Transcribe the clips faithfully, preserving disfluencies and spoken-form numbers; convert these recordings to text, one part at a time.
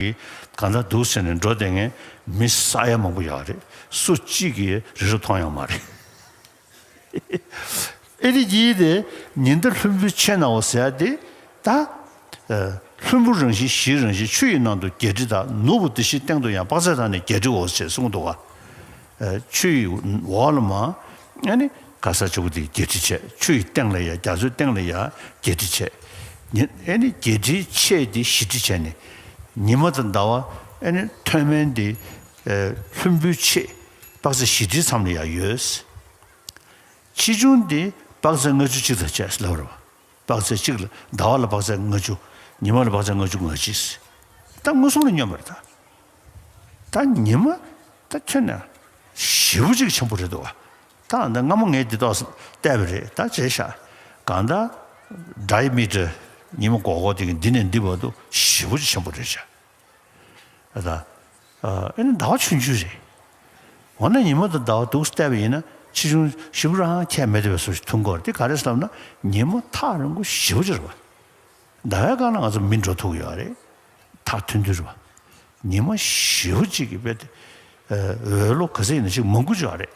གི་གང་ལྟར་འདུག་ཟེར་ནས་འགྲོ་བསྡད་མཁན་མི་ས་ཡ་མང་པོ་ཡོད་རེད། སུ་གཅིག་གིས་རི་རབ་མཐོང་ཡོད་མ་རེད། ཨེ་རི་གྱིས་དེ་ཉི་ཟླ་ལྷུན་པོའི་ཕྱེད་ནའོ་ཟེར་ཡ་དེ་ད་ལྷུན་པོ་རང་བཞིན་གཞིའི་རང་བཞིན་ཆུ་ཡི་ནང་དུ་བརྒྱད་ཁྲི་དང་ནོར་བུ་དེ་བཞིན་སྟེང་དུ་ཡང་དཔག་ཚད་དང་ནི་བརྒྱད་ཁྲིའོ་ཞེས་གསུངས་འདུག་ག་ཆུ་ཡི་འོག་ལ་མ་ཨ་ནི་ག་ས་ཆུ་བོ་དེ་བརྒྱད་ཁྲི་བྱས། ཆུ་ཡི་སྟེང་ལ་ཡ་རྒྱ་མཚོའི་སྟེང་ལ་ཡ་བརྒྱད་ཁྲི་བྱས། ཉི་ཨ་ནི་བརྒྱད་ཁྲིའི་ཕྱེད་དེ་བཞི་ཁྲི་བྱས་ནས་ཉི་མ་དང་ཟླ་བ་ཨ་ནི་མཐོ་དམན་དེ་ལྷུན་པོའི་ཕྱེད་དཔག་ཚད་བཞི་ཁྲིའི་མཚམས་ལ་ཡ་ཡོད། ཆེ་ཆུང་དེ་དཔག་ཚད་ལྔ་བཅུ་གཅིག་དང་བཅས་ལབ་རེད་བ། དཔག་ཚད་གཅིག་ལ་ཟླ་བ་ལ་དཔག་ཚད་ལྔ་བཅུ། ཉི་མ་ལ་དཔག་ཚད་ལྔ་བཅུ་ང་གཅིག་ད་མངོན་སུམ་ལ་སྙོམས་པ་རེད་ད། ད་ཉི་མ་ད་ཁྱོན་ནས་ཞེ་པོ་ཅིག་ཆེན་པོ་རེད་འདུག་བ། ད་ད་སྔ་མོ་ངས་འདི་ཏོག་བལྟས་པ་རེད། ད་བྱས་ཤག་གང་ལྟར་diameter ཉི་མ་སྒོར་སྒོར་དེ་གི་འདི་ནས་འདི་བར་དུ་ཞེ་པོ་ཅིག་ཆེན་པོ་རེད་ཤག་ད་ཨ་ནི་ཟླ་བ་ཆུང་ཆུང་རེད། འོ་ན་ཉི་མ་དང་ཟླ་བ་འདུག་བལྟས་པ་ཡིན་ན་ཆེ་ཆུང་ཞེ་པོ་རང་ཁྱད་མེད་པའི་བཟོ་ཞིག་མཐོང་གི་ཡོད་རེད། དེ་ག་རེ་ཟེར་ལབ་ན་ཉི་མ་ཐག་རིང་པོ་ཞེ་པོ་ཅིག་རེད་བ། ཟླ་བའི་སྒང་ལ་ང་ཚོ་མི་འགྲོ་ཐུབ་ཀྱི་ཡོད་རེད། ཐག་མཐུན་མཐུན་རེད་བ། ཉི་མ་ཞེ་པོ་ཅིག་གི་དཔེ་དེ་འོད་ལོ་ག་ཚོད་ཡིན་ན་ཅིག་མང་པོ་ཅིག་ཡོད་རེད།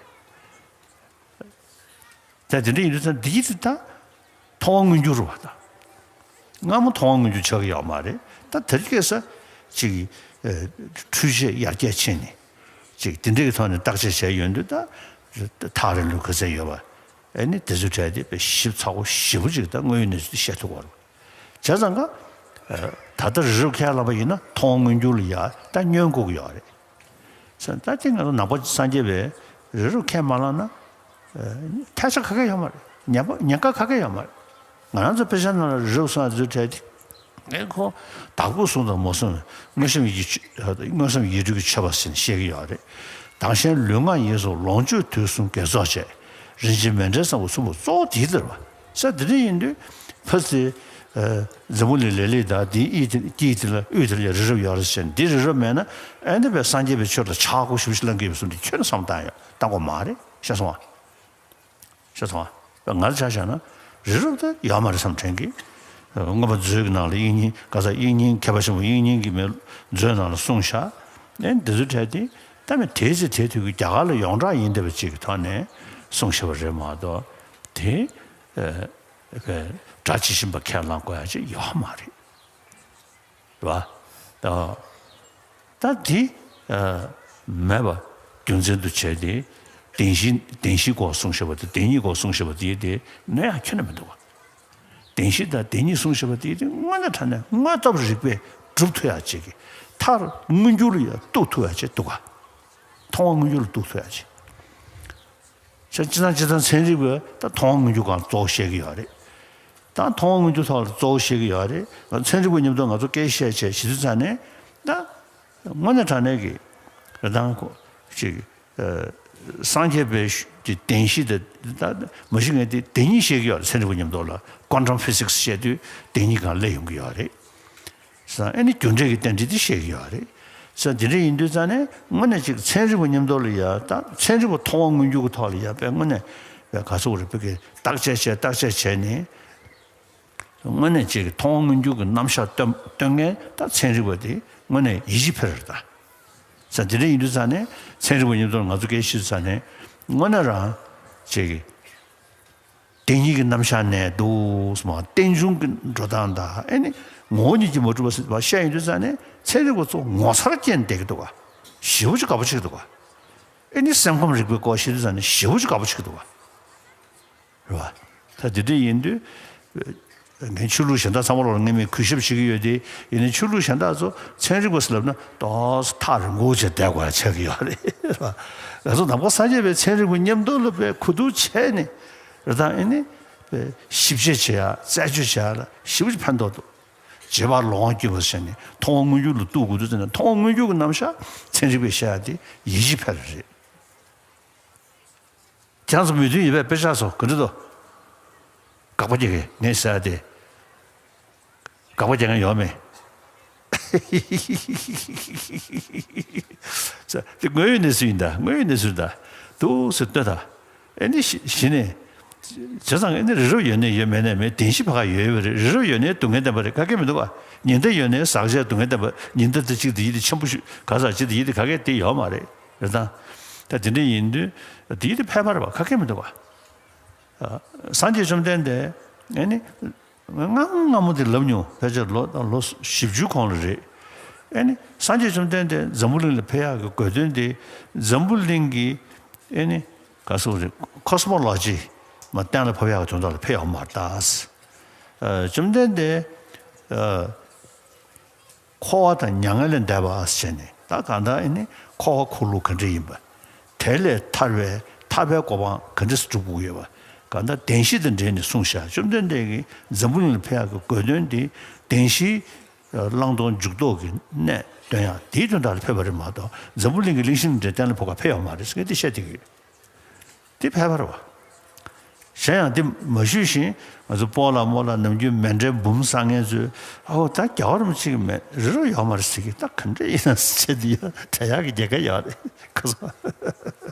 ད་དེ་འདྲ་ཡིན་དུས་ཙང་འདི་ཡིན་ད་མཐོང་བ་མངོན་གྱུར་རེད་བ། ད་སྔ་མོ་མཐོང་བ་མངོན་གྱུར་ཆགས་ཀྱི་ཡོད་མ་རེད། ད་དེ་རིང་ཁ་སང་ཅིག་འཕྲུལ་ཆས་ཡར་རྒྱས་ཕྱིན་ནས་ཅིག་དེ་འདྲའི་ཐོག་ནས་བརྟག་དཔྱད་བྱས་ཡོང་དུས་ད་ཐག་རིང་ལོ་ག་ཚད་ཡོད་པ་ཨ་ནི་དེ་ཚོའི་གྲས་དེ་དཔེ་ཞིབ་ཚགས་པོ་ཞེ་པོ་ཅིག་ད་དངོས་ཡོད་གནས་ཚུལ་དེ་ཤེས་ཐུབ་ཀྱི་ཡོད་རེད། བྱས་ཙང་ཀ་ད་ལྟ་རི་རབ་ཁས་བླངས་པ་ཡིན་ན་མཐོང་བ་མངོན་གྱུར་ལ་ཡ་ད་བསྙོན་དགོས་ཀྱི་ཡོད་རེད། ད་དེ་ང་ཚོ་ནང་པ་སངས་རྒྱས་པའི་རི་རབ་ཁས་མ་བླངས་ན་ཐལ་ཆ་ག་གེ་ཡོད་མ་རེད། ཉེན་པ་ཉེན་ཁ་ག་གེ་ཡོད་མ་རེད། ང་རང་ཚོ་དཔེ་ཆ་ནང་ལ་རི་རབ་གསུངས་ཚུལ་བྲལ་ཏེ་ངས་ཁོ་བདག་པོས་བཟུང་དང་མ་བཟུང་དངོས་བཤམས་ཡིད་དངོས་བཤམས་ཡིད་སྤྲུལ་གྱི་མཆོད་པ་ཟེར་ནས་བཤད་ཀྱི་ཡོད་རེད། དང་གཞན་ལུས་ངག་ཡིད་གསུམ་ལོངས་སྤྱོད་དུས་གསུམ་དགེ་ཚོགས་བཅས་རིན་ཆེན་མཎྜལ་བཟང་པོ་གསུམ་པོ་གཙོ་བོ་དེའི་ལྟར་བ། ས་དེ་འདྲ་ཡིན་དུས་ཕ་ཚེ་འཛམ་བུ་གླིང་ལས་ལས་དང་དེའི་དཀྱིལ་དེ་ལ་དབུས་དེ་ལ་རི་རབ་ཡོད་རེད་ཟེར་ནས་འདི་རི་རབ་མེད་ན་ཨ་ནི་པའི་སངས་རྒྱས་པའི་ཆོས་ལ་ཆག་སྒོ་ཞེ་པོ་ཞིག་ལངས་ཀྱི་ཡོད་པ་བཟུང་སྟེ་ཁྱོན་ནས་བསམ་བཏང་ཡོད་བཏང་དགོས་མ་རེད། ཤེས་སོང་ཨ། ཤེས་སོང་ཨ། ང་ལ་ཆ་བཞག་ན་རི་རབ་དེ་ཡོད་མ་རེད་བསམ་དྲན་གི་མངོན་པ་མཛོད་ཀྱི་ནང་ལ་དབྱིག་གཉེན་ག་ས་དབྱིག་གཉེན་མཁས་པ་ཆེན་པོ་དབྱིག་གཉེན་གྱི་མེ་མཛོད་ནང་ལ་གསུངས་ཤག་ཨེ་འདི་ཚོ་བྲལ་ཏེ་ད་མི་དེའི་ཚེ་དེའི་དུས་ཀྱི་རྒྱ་གར་ལ་ཡོངས་གྲགས་ཡིན་བསྡད་པ་ཅིག་གི་ཐོག་ནས་གསུངས་བཞག་པ་རེད་མ་གཏོགས་དེ། སྒྲ་ཇི་བཞིན་པ་ཁས་བླངས་དགོས་ཡ་ཅིག་ཡོད་མ་རེད། རེད་བ། ད་ད་འདི་མེད་པ་རྒྱུ་མཚན་དུ་བྱས་ཏེ་བདེན་བཞི་བདེན་བཞིའི་སྐོར་གསུངས་བཞག་པ་དེ་བདེན་གཉིས་སྐོར་གསུངས་བཞག་པ་དེ་དེ་གནོད་ཡ་ཁྱོན་ནས་མི་འདུག་བ། བདེན་བཞི་དང་བདེན་གཉིས་གསུངས་བཞག་པ་དེ་དེ་དངོས་གནས་དྲང་གནས་དངོས་སྟོབས་རིགས་པས་སྒྲུབ་ཐུབ་ཡ་ཅིག་གི་མཐར་མངོན་གྱུར་ལ་ཡ་གཏུག་ཐུབ་ཡ་ཅིག་འདུག་ག་མཐོང་བ་མངོན་གྱུར་ལ་གཏུག་ཐུབ་ཡ་ཅིག་སྤྱིར་བཏང་སྤྱིར་བཏང་ཚན་རིག་པས་ད་མཐོང་བ་མངོན་གྱུར་སྒང་གཙོ་བོ་བཤད་ཀྱི་ཡོད་རེད། ད་མཐོང་བ་མངོན་གྱུར་ཐོག་ལ་གཙོ་བོ་བཤད་ཀྱི་ཡོད་རེད། ཚན་རིག་པ་མཉམ་དུ་ང་ཚོ་སྐད་ཆ་བཤད་བྱས་བྱེད་དུས་ཙང་ནས་ད་དངོས་གནས་དྲང་གནས་ཀྱི་རེད་དང་ཅིག་སངས་རྒྱས་པའི་ཀྱི་བདེན་བཞི་དེ་ད་མ་གཞི་ངས་དེ་བདེན་གཉིས་བཤད་ཀྱི་ཡོད་རེད། ཚན་རིག་པ་མཉམ་དུ་ལ་quantum physics་བཤད་དུས་བདེན་གཉིས་སྒང་སླེབས་ཡོང་གི་ཡོད་རེད། ཨ་ནི་རྒྱུ་འབྲས་ཀྱི་རྟེན་འབྲེལ་དེ་བཤད་ཀྱི་ཡོད་རེད། ས་དེ་འདྲ་ཡིན་དུས་ཙང་ནས་དངོས་གནས་ཅིག་ཚན་རིག་པ་མཉམ་དུ་ལ་ཡ་ད་ཚན་རིག་པ་མཐོང་བ་མངོན་གྱུར་གྱི་ཐོག་ལ་ཡ་དཔེ་དངོས་གནས་དཔེ་ག་ཚོད་རེད་དཔེ་གི་བརྟག་དཔྱད་བྱས་བརྟག་དཔྱད་བྱས་ནས་དངོས་གནས་ཅིག་མཐོང་བ་མངོན་གྱུར་གྱི་རྣམ་གཞག་སྟོན་སྟོན་མཁན་ད་ཚན་རིག་པ་དེ་དངོས་གནས་ཡིད་ཆེས་འཕེར་རེད་ད། ས་དེ་འདྲ་ཡིན་དུས་ཙང་ནས་ཚན་རིག་པ་མཉམ་དུ་ང་ཚོ་སྐད་ཆ་བཤད་དུས་ཙང་ནས་དངོས་གནས་རང་ཅིག་བདེན་གཉིས་ཀྱི་རྣམ་གཞག་ནས་འདུག་སེ་མ་རྟེན་འབྱུང་གི་འགྲོ་སྟངས་དང་ཨེ་ནི་ངོ་བོ་ཉིད་ཀྱིས་མ་གྲུབ་པ་ཟེར་བ་བཤད་ཡོང་དུས་ཙང་ནས་ཚན་རིག་པ་ཚོ་ངོ་མཚར་སྐྱེས་བསྡད་ཀྱི་འདུག་ག་ཞེ་པོ་ཅིག་དགའ་པོ་བྱེད་ཀྱི་འདུག་ག་ཨེ་ནི་སེམས་ཁམས་རིག་པའི་སྐོར་བཤད་དུས་ཙང་ནས་ཞེ་པོ་ཅིག་དགའ་པོ་བྱེད་ཀྱི་འདུག་ག་རེད་བ། ད་དེ་འདྲ་ཡིན་དུས་ངས་ཆོས་ལུགས་གཞན་དག་ཚང་མ་ལོག་ལ་ངས་མི་གུས་ཞབས་བྱེད་ཀྱི་ཡོད་དེ། ཡིན་ནའི་ཆོས་ལུགས་གཞན་དག་ཚོ་ཚན་རིག་པ་ཟེར་ལབ་ན་ཏོག་ཙམ་ཐག་རིང་པོ་བྱས་བསྡད་དགོས་ཡ་ཆགས་ཀྱི་ཡོད་རེད་བ། ང་ཚོ་ནང་པ་སངས་རྒྱས་པའི་ཚན་རིག་པ་མཉམ་དུ་ལ་དཔེ་གོ་བསྡུར་བྱས་ནས་རེད་ད་ཨེ་ནི་དཔེ་ཞིབ་དཔྱད་བྱེད་ཡ་རྩད་གཅོད་བྱེད་ཡ་ལ་ཞེ་པོ་ཅིག་ཕན་ཐོགས་འདུག་རྗེས་དཔག་ལོང་བ་སྐྱེས་པ་ཟེར་ནས་མཐོང་བ་མངོན་གྱུར་ལ་གཏུག་དགོས་འདུག་ཟེར་ནས་མཐོང་བ་མངོན་གྱུར་གྱི་རྣམ་གཞག་ཚན་རིག་པས་བཤད་ཡ་དེ་ཡིད་ཆེས་འཕེར་རེད། ཁྱེད་རང་ཚོ་མོས་མཐུན་ཡོད་པས་དཔེ་ཆ་ཚོ་ག་འདྲ་འདུག་དགག་པ་རྒྱག་གི་ངས་ཟེར་ཡ་དེ། དགག་པ་རྒྱག་མཁན་ཡོད་མེད། ཙ། དེ་དངོས་ཡོད་གནས་ཚུལ་ཡིན་ད། དངོས་ཡོད་གནས་ཚུལ་ད། འདུག་སེ་ལྟོས་ད། ཨེ་ནི་གཞི་གཞི་ནས་ བྱས་ཙང་ཨེ་ནི་རི་རབ་ཡོད་ནའི་ཡོད། མེད་ནའི་མེད། བདེན་བཞི་ཕ་ག་ཡོད་ཡོད་པ་རེད། རི་རབ་ཡོད་ནའི་སྡུག་བསྔལ་བསྟན་པ་རེད། ག་གེ་མི་འདུག་བ། ཉི་ཟླ་ཡོད་ནའི་ཟག་བཅས་སྡུག་བསྔལ་བསྟན་པ། ཉི་ཟླ་དེ་གཅིག་དེ་ཡིན་དེ་ཆེན་པོ་ཞིག་ག་ཟག་གཅིག་དེ་ཡིན་དེ་ག་གེ་དེ་ཡོད་མ་རེད། རེད་དང་། ད་དེ་འདྲ་ཡིན་དུས་དེ་ཡིན་དེ་ཕལ་པ་རེད་བ། ག་གེ་མི་འདུག་བ། སངས་རྒྱས་བཅོམ་ལྡན་འདས་ཨེ་ནི། སྔ་སྔ་མོ་དེ་ལབ་མྱོང་། ཕལ་ཆེར་ལོ་ལོ་བཞི་བཅུའི་གོང་ལ་རེད། ཨེ་ནི་སངས་རྒྱས་བཅོམ་ལྡན་འདས་འཛམ་བུ་གླིང་ལ་ཕེབས་ཡག་གི་དགོས་དོན་དེ། འཛམ་བུ་གླིང་གི་ཨེ་ནི་ག་སོགས་རེད། ཁོ་སི་མོ་ལོ་ཇི་མ་གཏན་ལ་ཕབ་ཡག་གི་དོན་དག་ལ་ཕེབས་ཡོད་མ་རེད་ད། བཅོམ་ལྡན་འདས་འཁོར་བ་དང་མྱ་ངན་ལས་འདས་པ་ཟེར་ནས། ད་གང་ལྟར་ཨེ་ནི་འཁོར་བ་འཁོར་ལུགས་ག་འདྲ་ཡིན་པ། དེ་ལས་ཐར་བའི་ཐར་པའི་གོ་འཕང་ག་འདྲ་སེ་སྒྲུབ་དགོས་ཡོད་པ། གང་ལྟར་བདེན་བཞི་དང་འབྲེལ་ནས་གསུངས་བཞག་བཅོམ་ལྡན་འདས་ཀྱིས་འཛམ་བུ་གླིང་ལ་ཕེབས་ཡག་གི་དགོས་དོན་དེ་བདེན་བཞིའི་བླང་དོར་འཇུག་ལྡོག་གི་གནད་སྟོན་ཡག་དེའི་དོན་དག་ལ་ཕེབས་པ་རེད་མ་གཏོགས། འཛམ་བུ་གླིང་གི་གླིང་བཞི་ལས་འབྲས་གཏན་ལ་ཕབ་ག་ཕེབས་ཡོད་མ་རེད་ཟེར་མཁན་དེ་བཤད་བསྡད་ཀྱི་ཡོད། དེ་ཕལ་པ་རེད་བ། གཞན་ཡང་དེ་མ་ཞུས་ཤིང་། ང་ཚོ་སྤོ་ལགས་རྨོ་ལགས་ནམ་རྒྱུན་མཎྜལ་འབུམ་བསགས་མཁན་ཚོས། ཨོ་ད་རྒྱལ་བ་རིན་པོ་ཆེ་གི་མེད། རི་རབ་ཡོད་མ་རེད་ཟེར་གི། ད་ག་འདྲ་ཡིན་ན་ཟེར་དེ་ཡང་དྲན་ཡག་གི་རྒྱལ་ཁ་ཡོད་རེད་ཁོ་ཚོ།